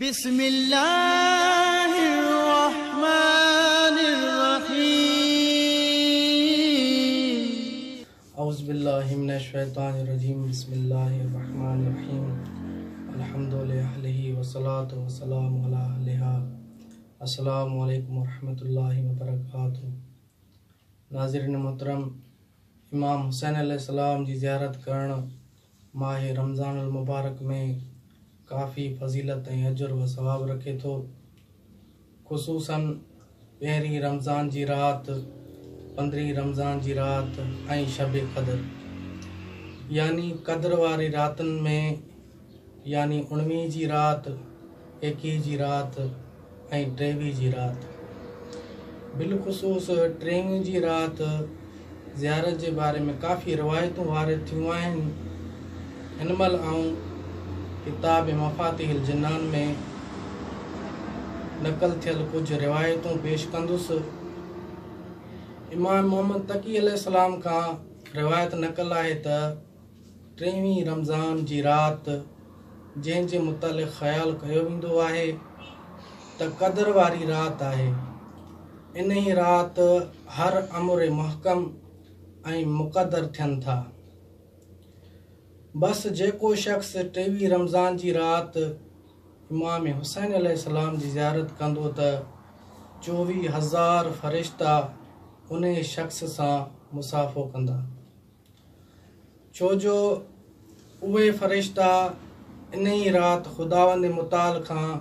بسم الله الرحمن الرحيم. اعوذ بالله من الشيطان الرجيم بسم الله الرحمن الرحيم الحمد لأهله والصلاة والسلام على اهلها. السلام عليڪم ورحمة الله وبرڪاته. ناظرين محترم، امام حسين عليه السلام جي زيارت ڪرڻ ماه رمضان المبارڪ ۾ ڪافي فضيلت ۽ اجر و ثواب رکي ٿو. خصوصاً پهرين رمضان جي رات، پندرهين رمضان جي رات ۽ شب قدر يعني قدر واري راتن ۾ يعني اڻويهين جي رات، ايڪيهين جي رات ۽ ٽيويهين جي رات. بالخصوص ٽيويهين جي رات زيارت جي باري ۾ ڪافي روايتون وارد ٿيون آهن. هن مهل آئون ڪتاب مفاتيح الجنان ۾ نقل ٿيل ڪجهه روايتون پيش ڪندس. امام محمد تقي عليه السلام کان روايت نقل آهي ته ٽيويهين رمضان جي رات جنهن جي متعلق خيال ڪيو ويندو آهي ته قدر واري رات آهي. انهي رات هر امر محڪم ۽ مقدر ٿين ٿا. بس جيڪو شخص ٽيويهين رمضان جي رات امام حسين عليه السلام جي زيارت ڪندو ته 24,000 فرشتا انهي شخص سان مصافحو ڪندا. ڇو جو اهي فرشتا انهيء رات خداوند متعال کان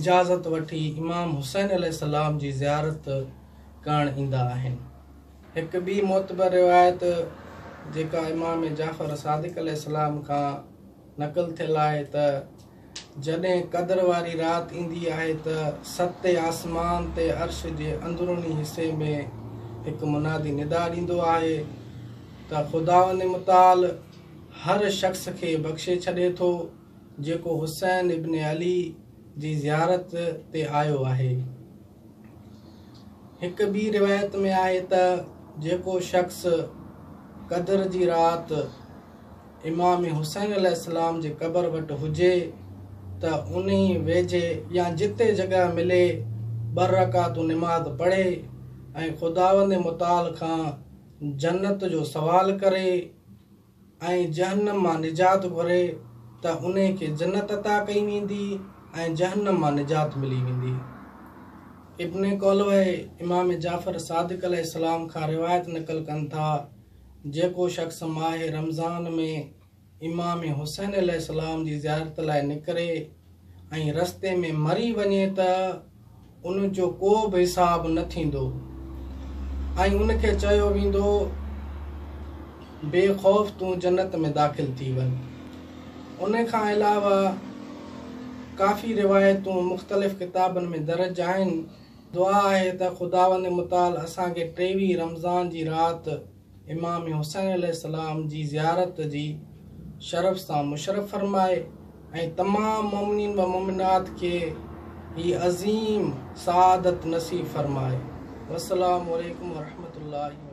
اجازت وٺي امام حسين عليه السلام جي زيارت ڪرڻ ايندا آهن. هڪ ٻي معتبر روايت جيڪا امام جعفر صادق عليه السلام کان نقل ٿيل آهي ته جڏهن قدر واري رات ايندي آهي ته ستين آسمان تي عرش جي اندروني حصي ۾ هڪ منادي ندا ڏيندو آهي ته خداوند متعال هر شخص کي بخشي ڇڏي ٿو جيڪو حسين ابن علي جي زيارت تي آيو آهي. هڪ ٻي روايت ۾ آهي ته جيڪو شخص قدر جي رات امام حسين عليه السلام جي قبر وٽ هجي ته انهي ويجهي يا جتي جڳهه ملي ٻه رڪعتون نماز پڙهي ۽ خداوند متعال کان جنت جو سوال ڪري ۽ جهنم مان نجات گهري ته انهي کي جنت عطا ڪئي ويندي ۽ جهنم مان نجات ملي ويندي. ابن قولويه امام جعفر صادق عليه السلام کان روايت نقل ڪن ٿا، جيڪو شخص ماه رمضان ۾ امام حسين عليه السلام جي زيارت لاء نڪري ۽ رستي ۾ مري وڃي ته ان جو ڪو به حساب نه ٿيندو ۽ ان کي چيو ويندو بي خوف تون جنت ۾ داخل ٿي وڃ. ان کان علاوه ڪافي روايتون مختلف ڪتابن ۾ درج آهن. دعا آهي ته خداوند متعال اسان کي ٽيويهه رمضان جي رات امام حسين عليه السلام جي زيارت جي شرف سان مشرف فرمائي ۽ تمام مؤمنين و مؤمنات کي هي عظيم سعادت نصيب فرمائي. والسلام عليڪم ورحمة الله وبرڪاته.